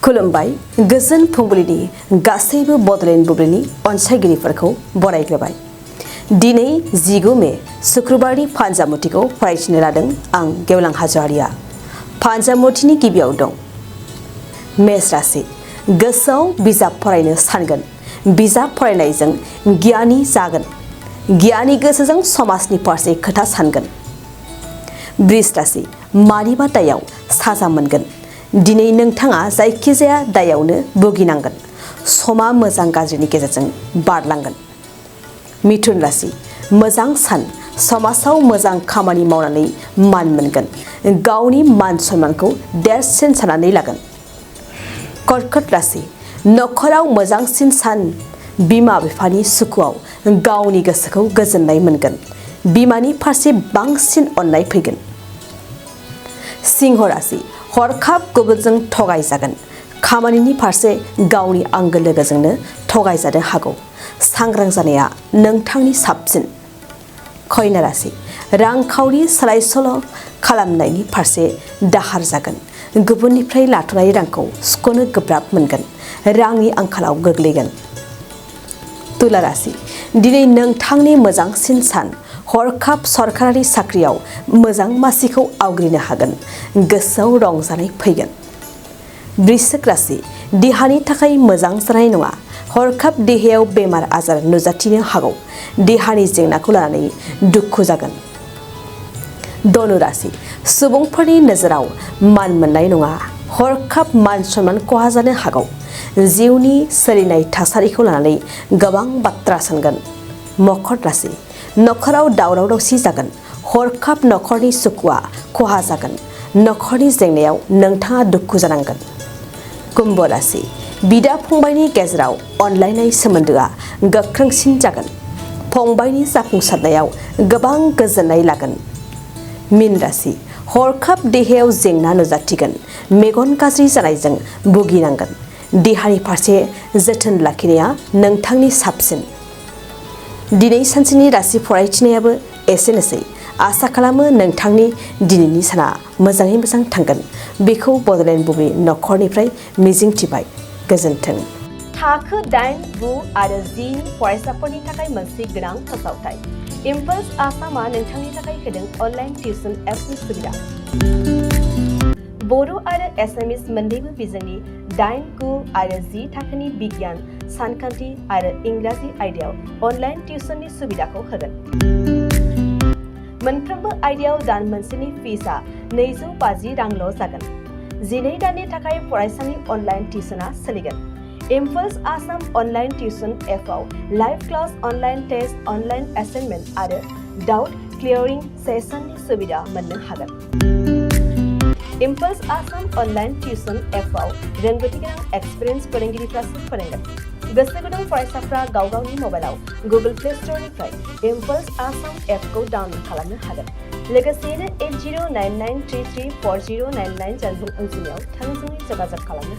खुलुमबाय गोजोन फुंबिलिनि गासैबो बडलेण्ड बुब्लिनि अनसायगिरिफोरखौ बरायग्रोबाय। दिनै 19 मे शुक्रबारनि फान्जामुथिखौ फरायथिनो लादों आं गेवलां हाज'वारिया। फान्जामुथिनि गिबियाव दं मेष राशि। गोसोआव बिजाब फरायनो सानगोन। बिजाब फरायनायजों गियानि जागोन। गियानि गोसोजों समाजनि फारसे खोथा सानगोन। वृष राशि। मानिबा दायाव साजा मोनगोन। दिनै नोंथाङा जायखिजाया दायावनो भुगिनांगोन। समा मोजां गाज्रिनि गेजेरजों बारलांगोन। मिथुन राशि। मोजां सान। समाजाव मोजां खामानि मावनानै मान मोनगोन। गावनि मान सन्मानखौ देरसिन साननानै लागोन। कर्कट राशि। नखराव मोजांसिन सान। बिमा बिफानि सुखुआव गावनि गोसोखौ गोजोननाय मोनगोन। बिमानि फारसे बांसिन अननाय फैगोन। सिंह राशि। हरखाब गुबुनजों थगायजागोन। खामानिनि फारसे गावनि आंगो लोगोजोंनो थगायजानो हागौ। सांग्रां जानाया नोंथांनि साबसिन। कन्या राशि। रांखावरि सोलाय सोल' खालामनायनि फारसे दाहार जागोन। गुबुननिफ्राय लाथ'नाय रांखौ सुख'नो गोब्राब मोनगोन। रांनि आंखालाव गोग्लैगोन। तुला राशि। दिनै नोंथांनि मोजांसिन सान। हरखाब सरकारि साख्रियाव मोजां मासिखौ आवग्रिनो हागोन। गोसोआव रंजानाय फैगोन। वृश्चिक राशि। देहानि थाखाय मोजां जानाय नङा। हरखाब देहायाव बेमार आजार नुजाथिनो हागौ। देहानि जेंनाखौ लानानै दुखु जागोन। धनु राशि। सुबुंफोरनि नोजोराव मान मोननाय नङा। हरखाब मान सन्मान खहा जानो हागौ। जिउनि सोलिनाय थासारिखौ लानानै गोबां बाथ्रा सानगोन। मकर राशि। नखराव दावराव दावसि जागोन। हरखाब नखरनि सुखुआ खहा जागोन। नखरनि जेंनायाव नोंथाङा दुखु जानांगोन। कुम्भ राशि। बिदा फंबायनि गेजेराव अनलायनाय सोमोन्दोआ गोख्रोंसिन जागोन। फंबायनि जाफुंसारनायाव गोबां गोजोननाय लागोन। मीन राशि। हरखाब देहायाव जेंना नुजाथिगोन। मेगन गाज्रि जानायजों भुगिनांगोन। देहानि फारसे जोथोन लाखिनाया नोंथांनि साबसिन। दिनै सानसेनि राशि फरायथिनायाबो एसेनोसै। आसा खालामो नोंथांनि दिनैनि साना मोजाङै मोजां थांगोन। बेखौ बडलेण्ड बुब्लि नखरनिफ्राय मिजिंथिबाय। गोजोन्थों। थाखो 8, 9 आरो 10 नि फरायसाफोरनि थाखाय मोनसे गोनां फोसावथाय। इम्पल्स आसामआ नोंथांनि थाखाय होदों अनलाइन टिउसन एप्सनि सुबिदा। बर' आरो एसामिस मोन्नैबो बिजोंनि 8, 9 आरो 10 थाखोनि बिगियान, सानखान्थि आरो इंराजि आयदायाव अनलाइन टिउसननि सुबिदाखौ होगोन। मोनफ्रोमबो आयदायाव दान मोनसेनि फिसआ 250 रांल' जागोन। 12 दाननि थाखाय फरायसानि अनलाइन टिउसनआ सोलिगोन। इम्पल्स आसाम अनलाइन टिउसन एपआव live class, online test, online assignment आरो डाउट क्लियारिं सेसननि सुबिदा मोननो हागोन। इम्पल्स आसाम अनलाइन टिउसन एपआव रोंगौथि गोनां एक्सपिरियेन्स फोरोंगिरिफ्रासो फोरोंगोन। गोसो गुदुं फरायसाफ्रा गाव गावनि मबाइलाव गुगल प्ले स्ट'रनिफ्राय इम्पल्स आसाम एपखौ डाउनल'ड खालामनो हागोन। लोगोसेयैनो 8099334099 जानबुं अनजिमायाव थोंजोङै जगाजग खालामनो